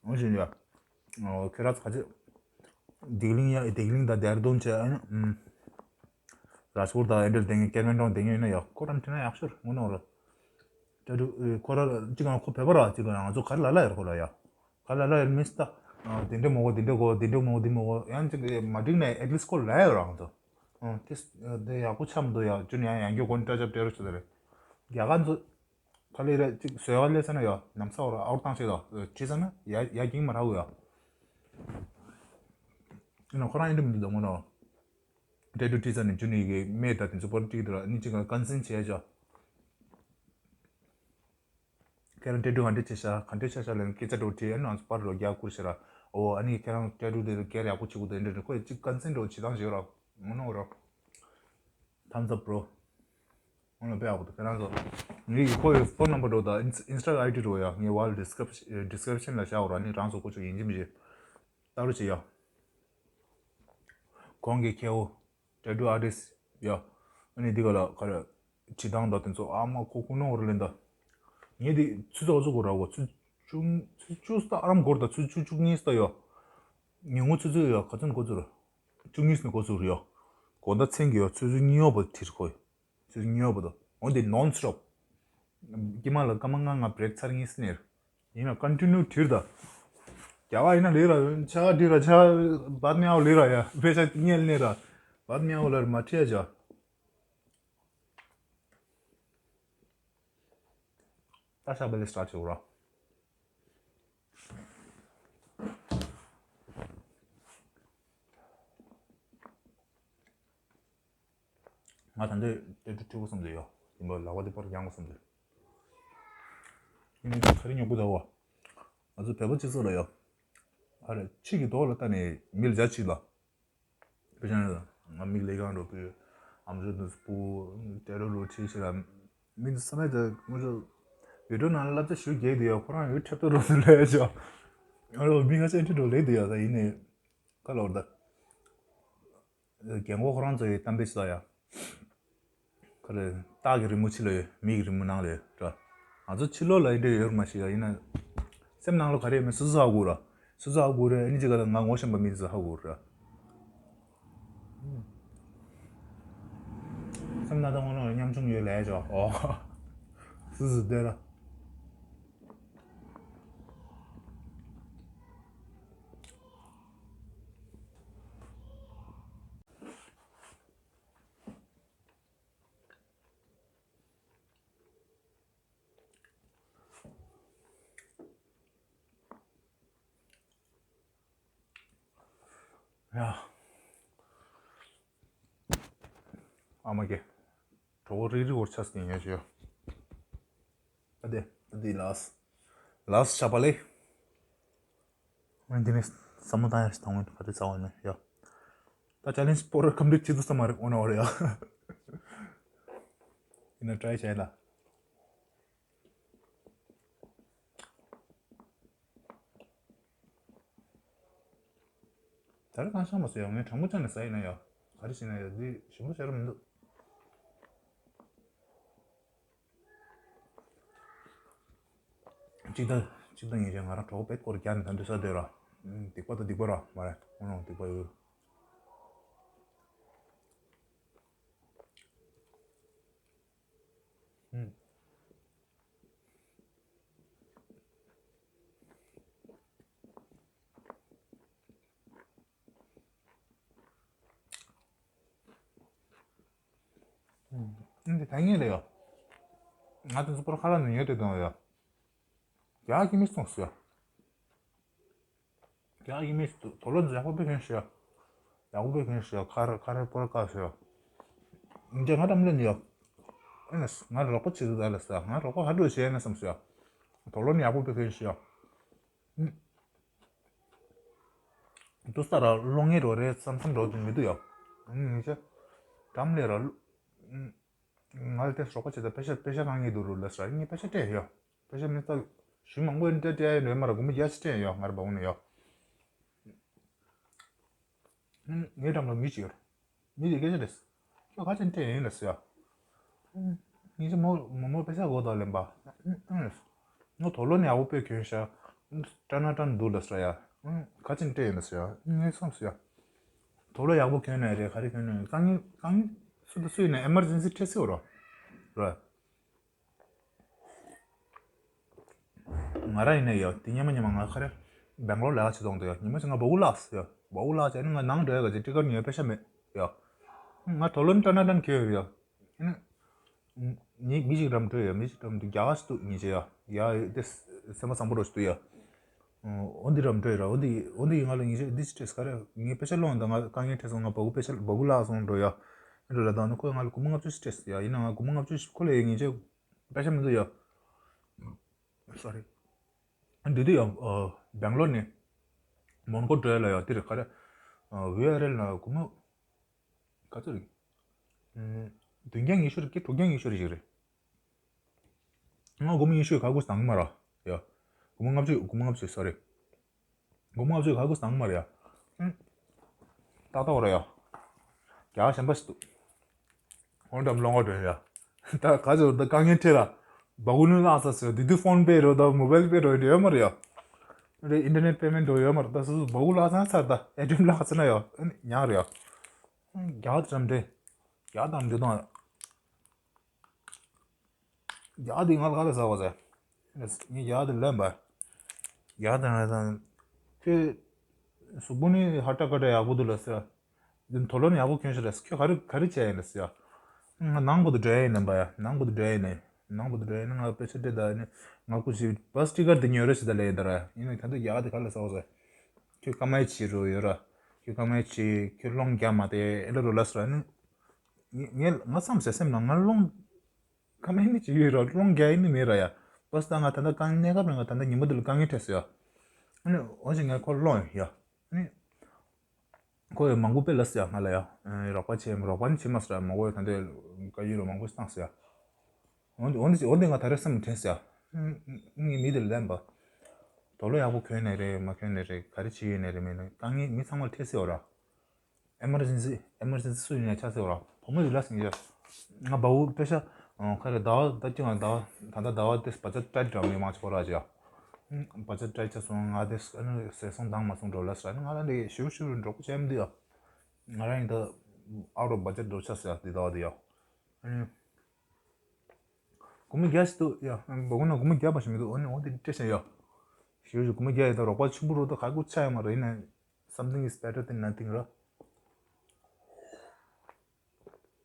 འོ་བཞིན་ཡ། ཁྱེད་རང་ཚོ་ག་ཚོད། ལྡི་ལི་ཡ། ལྡི་ལི་དང་ལྡེར་ལྡུན་བྱས། ཨ་ནི་རཱཇ་པུར་དང་ཨེ་འདྲ་དེ་ངས་ཀེར་མན་ཊོན་དེ་ངས་ཡིན་ན་ཡ། ཁོ་རང་དྲན་ན་ཡག་ཤོས་རེད་ངོ་ནོར་རེད། ད་དུ་ཁོ་ར་གཅིག་ང་ཁོ་བོད་པ་ར་གཅིག་ང་ང་ཚོ་ག་རེ་ལ་ལ་ཡོད་ཁོ་ལ་ཡ། ག་རེ་ལ་ལ་ཡོད་མིན་ད། དེ་འདྲ་མོ་གོ་དེ་འདྲ་གོ་དེ་འདྲ་མོ་གོ་དེ་མོ་གོ་ཡང་གཅིག་མ་འགྲིག་ན་ཨེ་ཊི་ལིསི་ཁོ་ལ་ཡོད་ར་ང་ཚོ། དེ་དེ་ཡག་པོ་ཆགས་མི་འདུག་ཡ། ཅུན་ཡང་ཡང་རྒྱུ་གོན་སྐྲ་ཆབ་སྤྲད་རོགས་བྱེད་ད་རེད། རྒྱ་གར་ཚོ་ག་ལེ་ར་གཅིག་བཟོས་ག་ལས་ས་ན་ཡ་ནམ་ས་འོ་ར་ཨའུ་ཊི་བཏང་བྱེད་ད་བྲིས་ས་ན་ཡ་ཡ་གིང་མ་ར་འུ་ཡ། ཡིན་ན་ཁོ་རང་ཨེ་འདྲ་མི་འདུག་ད་ངོ་ན། ཊེ་ཊུ་བྲིས་ས་ནས་ཅུན་ཡི་གི་སྨད་ད་དེ་ཚོ་པར་བྲིས་འདུག་ར། ནི་གཅིག་ག་ཀོན་སེན་ཊི་བྱས་ཅོ། ཁྱེད་རང་ཊེ་ཊུ་ག་འདྲ་བྱས་ཤག་ག་འདྲ་ཆགས་ཤག་ལབ་ན་སྐད་ཆ་འདྲ་བོ་དྲིས། ཨ་ནི་ང་ཚོ་པར་རོ་རྒྱག་བསྐུར་ཤག་ར། འོ་ཨ་ནི་ཁྱེད་རང་ཊེ་ཊུ་དེ་སྒེར་ཡག་པོ་བྱེད་དགོས་དེ་འདྲ་འདྲ། ཁོས་གཅིག་ཀོན་སེན་ཊི་འདྲ་བོ་བྱེད་སྟངས་ཤིག་ར་ངོ་ནོར་ར། Thumbs up bro. ཨོ་ན་དཔེ་ཡག་པོ་འདུག་ཁྱེད་རང་ཚོ། ངའི་ཁོའི་ཕོན་ནམ་བར་འགྲོ་དང་ཨིན་སི་ཊ་ཨའི་ཌི་འགྲོ་ཡ། ངའི་ཝལ་ཌི་སི་ཀི་རིབ་ཤན་ལ་བཞག་འོ་ར། ནི་རང་ཚོ་ཁོ་ཚོ་ཡིན་གཅིག་མིན་གཅིག་ལྟ་རོགས་བྱེད་ཡ། གོང་གི་ཁྱེའུ་ཊེ་ཊུ་ཨར་ཊིསི་ཡ། ཨ་ནི་འདི་ག་ལ་ག་རེ་བྲིས་སྟངས་དང་དེ་ཚོ་ཨ་མ་ཁོ་ཁོ་ནོར་ལེན་ད། ངས་འདི་ཆུ་ཚོད་ཚོད་གོ་ར་གོ་ཆུ་ཆུ་ཆུ་ཆུ་སྟ་ཨ་རམ་གོར་ད་ཆུ་ཆུ་ཆུ་གཉིས་སྟ་ཡ། ཉིན་གུང་ཆུ་ཚོད་ཡ་ག་ཚོད་འགོ་ཚུགས་ར། བཅུ་གཉིས་ནས་འགོ་ཚུགས་རེད་ཡ། དགོང་དག་མཚན་གྱི་ཡ་ཆུ་ཚོད་གཉིས་པ་དེར་ཁོ། ཆུ་ཚོད་གཉིས་པ་དང་འོན་ཏེ་ནོན་སི་ཊོབ། དཀྱིལ་མ་ལ་སྐར་མ་ལྔ་ལྔ་བྷི་རེག་ཚར་གཉིས་སི་ནེར། ཡིན་ན་ཀོན་ཊི་ནིའུ་བྲིས་ར་ད། རྒྱ་གར་ཡིན་ན་ལས་ར་ཆ་བྲིས་ར་ཆ་བད་མེའོ་ལས་ར་ཡ་བེ་ཆ་ཉལ་ནས་ར་བད་མེའོ་ལ་མ་བྲིས་ཡ་ཅོ། ད་ཤ་བལ་ལེ་སི་ཊ་ཆེ་བོ་ར། ང་ད་འདི་ཏེ་ཏུ་ཁྲི་གུ་སོང་ཟེར་ཡོད། ཡིན་པ་ལག་པ་འདི་པར་ཡང་གུ་སོང་ཟེར། ཡིན་ནི་ག་རེ་ཉོ་གུ་ད་བ། ང་ཚོ་བོད་པ་སྤྱི་ཚོགས་ལ་ཡོད། ཨ་རེ་ཕྱི་གི་ཐོག་ལ་ལྟ་ནས་མི་ལ་རྒྱ་ཆེ་ལ། དཔེ་ཆ་ནི་ང་མིག་ལས་གང་འགྲོ་དུས་ཨམ་ཟུ་དུ་སྤུ་ཏེ་རོ་རོ་ཁྲིད་ཤི་ར། མི་ཚོ་ས་མེད་དུ་ངོ་ཚོ་བི་ཌིའོ་ནང་ལ་བསླབ་བྱ་ཞུ་རྒྱག་དུ་ཡོད། ཁོ་རང་ཡོད་ཁྲབ་ཏུ་རོ་དུ་ལས་ཅོ། ཨ་རོ་མི་ང་ཅན་ཁྲི་འགྲོ་ལས་དུ་ཡོད་ད་ཡིན་ནི། ཁ་ལོར་ད། རྒན་གོག་ཁོ་རང་ཚོ་ཡི་གཏམ་དཔེ་ཞིག་ལ་ཡ། ཁ་རེ་སྟག་གི་རི་མོ་ཕྱི་ལ་ཡོད། མི་གི་རི་མོ་ནང་ལ་ཡོད་འདྲ། ང་ཚོ་ཕྱི་ལོགས་ལ་ཡི་འདྲ་ཡོད་མ་ཤེས་ཡ། ཡིན་ན་སེམས་ནང་ལ་ག་རེ་ཡོད་མེད་སོ་སོ་ཧ་གོ་ར། སོ་སོ་ཧ་གོ་ར། ཨ་ནི་ཅི་ག་ལ་ང་ངོ་ཤེས་པ་མི་ཚོ་ཧ་གོ་ར། སེམས་ན་ད་ངོ་ནོར་ཉམ་ཆུང་ཡོད་ལས་ཅོ། ཨོ། སོ་སོ་བསྡད་ར། ཡ། ཨ་མ་ཀེ། གྲོགས་པོ་རིག་རིག་བོར་ཆགས་སུ་ཉན་ཡོད་ཞུ། ཨ་དེ་ཨ་དེ་ལགས། ལགས་ཆ་པ་ལེ། ཨ་འདི་ནས་བསམ་བློ་བཏང་ཡ་ཞིག་བཏང་བ་ཡིན། ག་དེ་ཚ་བ་ཡིན་ན་ཡ། ད་ཅ་ལེན་ཇི་པོ་ར་ཀམ་པི་ལིཊ་བྱེད་ཐུབ་ས་མ་རེད། འོ་ན་འོ་རེད་ཡ། ཡིན་ན་ཊ་རའི་བྱས་ལ། ད་རེས་གང་ཤ་མ་ཟོས་ཡ། ངས་གྲང་མོ་ཅང་ནས་ཟ་ཡིན་ན་ཡ། ག་རེ་བྱས་ན་ཡ་འདི་ཞིམ་པོ་བྱས་ར་མི་འདུག་གཅིག་ད་གཅིག་ད་ཡིན་རེད། ང་རང་གྲོགས་པོ་བེད་སྐོར་རྒྱག་ནས་ད་འདུག་ས་སྡོད་ར། སྡིག་པ་ད་སྡིག་པ་ར་མ་རེད། འོ་ན་སྡིག་པ་ཡོད། འདི་ཐ་སྙད་རེད་ཡ། ང་དེ་ཚོ་པར་ཁ་ལ་ནས་ཉོས་ཏེ་བཏང་ཡ། རྒྱག་གི་མི་སོང་ཟེར་ཡ། རྒྱག་གི་མི་དོ་ལོ་ཡག་པོ་པེ་གན་ཤི་ཡ། ཡག་པོ་པེ་གན་ཤི་ཡ། ཁ་ར་ཁ་ར་པར་ཀ་ཤི་ཡ། འདི་ང་ཏམ་ལེན་ཡ། ཨེ་ནས་ང་རོགས་པ་བྱེད་དུ་ད་ལ་ས་ང་རོགས་པ་ཧ་འགྲོ་བྱེད་ན་བསམ་ཟེར་ཡ། དོ་ལོ་ཡག་པོ་པེ་གན་ཤི་ཡ། ཏུ་ས་ར་ལོ་ངེ་རོ་རེ་བསམ་བསམ་རོ་དུ་མི་འདུག་ཡ། ཨ་ནི་ངེ་ཅག་གྲམ་ལས་ར་ང་ལ་ཏེ་སོག་པ་བྱེད་ད་པེ་ཤ་པེ་ཤ་གང་ངེ་འདུག་རུ་ལ་ས་ངེ་པེ་ཤ་སྤྲད་ཡ། པེ་ཤ་མི་ས་ཞུ་མང་པོ་སྤྲད་སྤྲད་ཡ་ནོ་མ་ར་གོ་མི་ཡ་ཞིག་སྤྲད་ཡ་ང་ར་བ་འོ་ནི་ཡ། ངའི་འགྲམ་ལ་མི་གཅིག་ཡོད། མི་དེ་སྐད་ཆ་རེད། ཁྱོད་ག་ཅིག་སྤྲད་ཡིན་ལ་ཟེར་ཡ། ངས་ཅི་མོ་མོ་མོ་པེ་ས་གོ་ད་ལེན་པ། ངོ་དོ་ལོ་ནས་ཨ་བོ་པེ་གྱོན་ཤ། ཏྲ་ན་ཏྲ་ན་འདུག་ལ་ཟེར་ཡ། ག་ཅིག་སྤྲད་ཡིན་ལ་ཟེར་ཡ། ངས་སོང་ཟེར་ཡ། དོ་ལོ་ཡག་པོ་གྱོན་ནས་རེད། ག་རེ་གྱོན་ནས་རེད། དཀའ་ངལ་དཀའ་ངལ་སུ་དང་སུ་ཡིན་ན་ཨེ་མར་ཇེན་སི་འཕྲད་སྲིད་རོ། ར། ང་ར་ཡིན་ནའི་ཡོད། དེ་སྙེ་མ་སྙེ་མ་ང་ཁ་རེ་སྦེང་ལོར་ལས་ཀ་བྱེད་གཏོང་དུ་ཡོད། ཉི་མ་ཅིག་ང་སྦ་ཁུག་བརླགས་སོང་ཡོད། སྦ་ཁུག་བརླགས་བྱས་ནས་ང་ནང་འགྲོ་ཡ་ག་ཅིག་ཊི་ཀེ་ཊི་ཉོས་པེ་ཤ་མེད་ཡོད། ང་དོ་ལོ་ནི་ཏྲ་ན་ཏྲ་ན་གྱོན་ཡོད་ཡོད། ཨ་ནི་ངས་མི་ཞིག་འགྲམ་འགྲོ་ཡོད། མི་ཞིག་འགྲམ་དུ་རྒྱ་གར་ཞིག་འདུག་ཉིན་བྱེད་ཡོད་ཡ། དེ་སེམས་པ་བཟང་པོ་འགྲོ་ཞིག་འདུག་ཡ། འོ་འདི་འགྲམ་འགྲོ་ཡོད་ར། འོ་འདི་འོ་འདི་ང་ལ་ཉིན་བྱེད་འདི་ཞིག་སྤྲད་ག་རེ། ངས་པེ་ཤ་སློང་དང་ང་དཀའ་ངལ་འཕྲད་སོང་། ང་སྦ་ཁུག་པེ་ཤ་སྦ་ཁུག་བརླགས་སོང་འགྲོ་ཡ། འགྲོ་ལ་དང་ནི་ཁོས་ང་ལ་སྒོར་མོ་ལྔ་བཅུ་ཞིག་སྤྲད་ཡ། ཡིན་ན་ང་སྒོར་མོ་ལྔ་བཅུ་ཞིག་ཁོ་ལ་ཡོད་ཉིན་བྱེད། པེ་ཤ་མི་འདུག་ཡ། སོ་རི། འདི་དུས་ཡང་སྦེང་ལོར་ནས་མོན་གྷོ་འགྲོ་ཡ་ལ་ཡ་དེ་རེད། ག་རེ། ཝི་ཨར་ཨེལ་ལ་སྒོར་མོ་ག་ཚོད་རེད། བདུན་བརྒྱ་ཉི་ཤུ་རེད་ཀི། དྲུག་བརྒྱ་ཉི་ཤུ་རེད་ཞིག་རེད། ང་སྒོར་མོ་ཉི་ཤུ་ཁ་ཁུ་བཟང་མ་ར་ཡ། སྒོར་མོ་ལྔ་བཅུ། སྒོར་མོ་ལྔ་བཅུ། སོ་རི། སྒོར་མོ་ལྔ་བཅུ་ཁ་ཁུ་བཟང་མ་ར་ཡ། ཏག་ཏག་ར་ཡ། རྒྱ་གཞན་པ་ཞིག་འདུག་འོ་འགྲམ་སློང་ག་འགྲོ་ཡ། ད་ག་ཚོད་ད་དཀའ་ངལ་འཕྲད་ལ། སྦ་ཁུག་ནི་བརླགས་ཚར་ཟེར། དེ་དུས་ཕོན་པེ་རོ་ད་མོ་བེལ་པེ་རོ་ཡོད་མ་རེད་ཡ། རེད། ཨིན་ཊར་ནེཊ་པེ་མེན་ཊ་རོ་ཡོད་མ་རེད། ད་སོ་སོ་སྦ་ཁུག་བརླགས་ཚར་ཚར། ད་ཨེ་ཊི་ཨེམ་བརླགས་ཚར་ན་ཡ་ཉག་རེད་ཡ། རྒྱ་གར་འགྲམ་འདྲེ། རྒྱ་དང་འདྲེ་དང་། རྒྱ་དེ་ང་ལ་ག་ལ་ཟ་བ་ཟེར། ངས་རྒྱ་དེ་ལེན་པ། རྒྱ་དེ་ང་ལ་ཟ། ཁྱོད་གཟུགས་པོ་ནི་ཧ་ཏྲ་ཀ་ཏྲ་ཡག་པོ་འདུག་ལ་ཟེར། འདི་དོ་ལོ་ནི་ཡག་པོ་གྱོན་ཤག་ལ་ཟེར། ཁྱོད་ག་རེ་ག་རེ་བྱས་ཡིན་ལ་ཟེར། ང་ནང་བུ་དུ་འགྲོ་ཡ་ཡིན་ལེན་པ་ཡ། ནང་བུ་དུ་འགྲོ་ཡ་ཡིན་ནས། ནང་བུ་དུ་འགྲོ་ཡ་ཡིན་ན་ང་པེ་ཤ་སྤྲད་ད་ནི་ང་ཁུ་ཞིག་བྷ་སི་ཊི་ཀར་དེ་ཉོས་ར་ཞིག་ད་ལས་ཡིན་ད་ར། ཡིན་ནས་ད་འདི་རྒྱ་དེ་ག་ལ་ཟ་བ་ཟེར། ཁྱོད་ཀ་མའི་ཆི་རུ་ཡོད་ར། ཁྱོད་ཀ་མའི་ཆི་ཁྱོད་སློང་རྒྱག་མ་དེ་ཨེ་ལ་རུ་ལ་ཟེར་ནི། ངས་ང་བསམ་ཟེར་སེམས་ནང་ང་སློང་། ཁ་མེད་ནི་ཅི་ཡོད་ར། སློང་རྒྱ་ཡིན་ནི་མེད་ར་ཡ། བས་ད་ང་ད་ལྟ་དཀའ་ངལ་གནས་སྐབས་ནས་ང་ད་ལྟ་ཉིན་མོ་འདི་ལ་དཀའ་ངལ་འཕྲད་སོང་ཡ། ཨ་ནི་འོ་ཞིག་ངས་ཁོ་སློང་ཡ། ཨ་ནི་ཁོ་ཡ་མང་པོ་དཔེ་ལ་སོང་ཡ། ང་ལ་ཡ་རོགས་པ་བྱེད། རོགས་པ་ནི་བྱེད་མ་སོང་ར། མང་པོ་ཡ་ད་ལྟ་དཀའ་ཡོད་ར་མང་པོ་བཏང་སོང་ཡ། འོ་འདི་འོ་འདི་འོ་འདི་ང་ད་རེས་སེམས་དྲན་སོང་ཡ། ངས་མི་དེ་ལ་ལན་པ། དོ་ལོ་ཡག་པོ་གྱོན་ནས་རེད་མ་གྱོན་ནས་རེད། ག་རེ་བྱེད་ཡོད་ནས་རེད་མེད་ནས་དཀའ་ངལ་མི་ཚང་མ་ལ་འཕྲད་སོང་ཡ་ར། ཨེ་མར་ཇེན་སི་ཨེ་མར་ཇེན་སི་སུ་ཡིན་ཡང་ཆ་ཟེར་བ་ར། བུ་མོ་ཡིན་ལ་ཟེར་ཡ། ང་བ་འུ་པེ་ཤ། ཁ་རེ་ཟླ་བ་ད་ཅི་ང་ཟླ་བ་ད་ལྟ་ཟླ་བ་དེ་བ་ཇེཊ་ཊའིཊ་འདྲ་མི་མང་ཆེ་བ་ར་ཅི་ཡ། བ་ཇེཊ་ཊའིཊ་ཆ་སོང་ང་དེ་ཨ་ནི་ཟས་སོང་དང་མ་སོང་འགྲོ་ལ་ཟེར། ཨ་ནི་ང་རང་འདི་ཞུ་ཞུ་འགྲོ་གོ་ཅེམ་འདི་ཡ། ང་རང་ཡིན་ད་ཨའུ་ཊི་ཨོཕ་བ་ཇེཊ་འགྲོ་ཆ་ཟེར་ཡ་འདི་ཟླ་བ་འདི་ཡ། ཨ་ནི། སྒོར་མོ་བརྒྱ་ཞིག་འདུག་ཡ། སྒོར་མོ་ན་སྒོར་མོ་བརྒྱ་པ་ཞིག་མི་འདུག་ཨ་ནི་འོ་དེ་སྤྲད་བྱས་ཡ། ཞུ་ཞུ་སྒོར་མོ་བརྒྱ་ཡོད་ད་རོགས་པ་ཆེན་པོ་རོགས་ད་ག་གུ་ཆ་ཡོད་མ་རེད། ཡིན་ན། Something is better than nothing ར།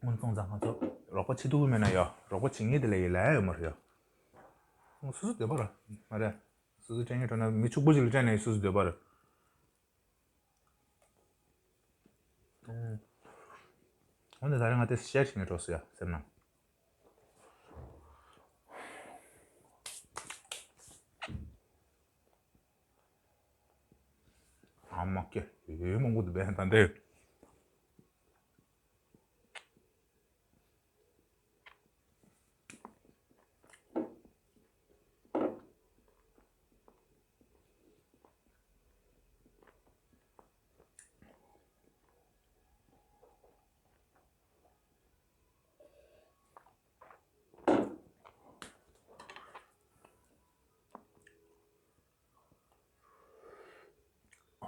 སྔོན་སོང་ཙང་ང་ཚོ་རོགས་པ་བྱེད་ཐུབ་ཀྱི་མེད་ན་ཡ། རོགས་པ་བྱེད་མཁན་དེ་ལ་ཡི་ལས་ཡོད་མ་རེད་ཡ། སོ་སོ་འདོད་པ་ར། མ་རེད། སོ་སོ་སྤྲད་མཁན་འགྲོ་ན་མི་ཕྱུག་པོ་ཞིག་ལ་སྤྲད་ན་ཡི་སོ་སོ་འདོད་པ་ར། འོན་ཏེ་ད་རེས་ང་དེ་ཤེར་བྱེད་མཁན་འགྲོ་སོང་ཡ་སེམས་ནང་། ཨ་མ་ཀེ་ཡོད་མང་པོ་འདུག་པས་ད་འདི།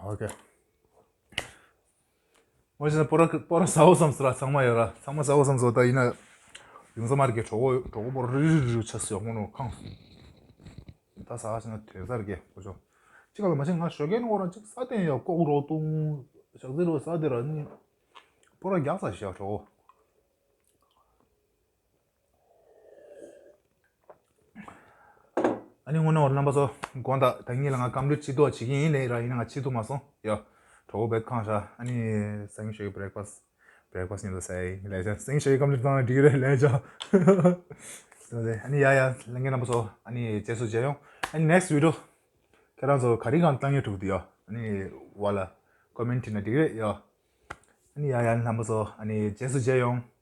ཨོ་ཁེ། ང་ཅི་ན་པོ་ར་པོ་ར་ཟ་འོ་བསམ་སོང་ར། ཚང་མ་ཡོད་ར། ཚང་མ་ཟ་འོ་བསམ་སོང་། ད་ཡིན་ན་ཡོང་ས་མ་རེད་གི། གྲོགས་པོ་གྲོགས་པོ་པོ་ར་རི་རི་རི་རི་ཆ་སོང་ཡོང་ནོ་ཁང་། ད་ཟ་ཟིན་ན་དོན་ས་རེད་གི་ཨོ་ཅོ། ཅི་ག་ལ་མ་ཤེས། ང་ཞོགས་ཀས་ནོ་ར་ཅིག་ས་དེ་ཡ་ཀོག་རོ་ཏུང་ཞག་ཚི་རོ་ས་དེ་ར་ནི་པོ་ར་རྒྱག་ས་ཞག་གྲོགས་པོ། ཨ་ནི་དངོས་གནས་རྣམ་པ་ཚོ་དགོངས་དག་ད་ངེད་ལ་ང་སྐམ་ལུད་ཅི་ཏོ་བྱེད་ཀྱི་ཡིན་ལེ་ར། ཡིན་ན་ང་ཅི་ཏོ་མ་སོང་ཡ། གྲོགས་པོ་བེད་ཁང་ཤ། ཨ་ནི་སང་ཞོགས་ཀྱི་བྷི་རེག་ཕ་སི་བྷི་རེག་ཕ་སི་ཉིན་དུ་ཟས་ལས་ཅ། སང་ཞོགས་ཀྱི་སྐམ་ལུད་བཏང་ན་འགྲིག་རེད་ལས་ཅ། ཨ་ནི་ཡ་ཡ་ལྷན་རྒྱས་རྣམ་པ་ཚོ་ཨ་ནི་རྗེས་སུ་མཇལ་ཡོང་། ཨ་ནི་ནེག་སི་ཝི་ཌི་ཡོ་ཁྱེད་རང་ཚོ་ག་རེ་གང་བཏང་ཡོད་འདུག་དེ་ཡ། ཨ་ནི་བ་ལ་ཀོ་མེན་ཊི་བྲིས་ན་འགྲིག་རེད་ཡ། ཨ་ནི་ཡ་ཡ་རྣམ་པ་ཚོ་ཨ་ནི་རྗེས་སུ་མཇལ་ཡོང་།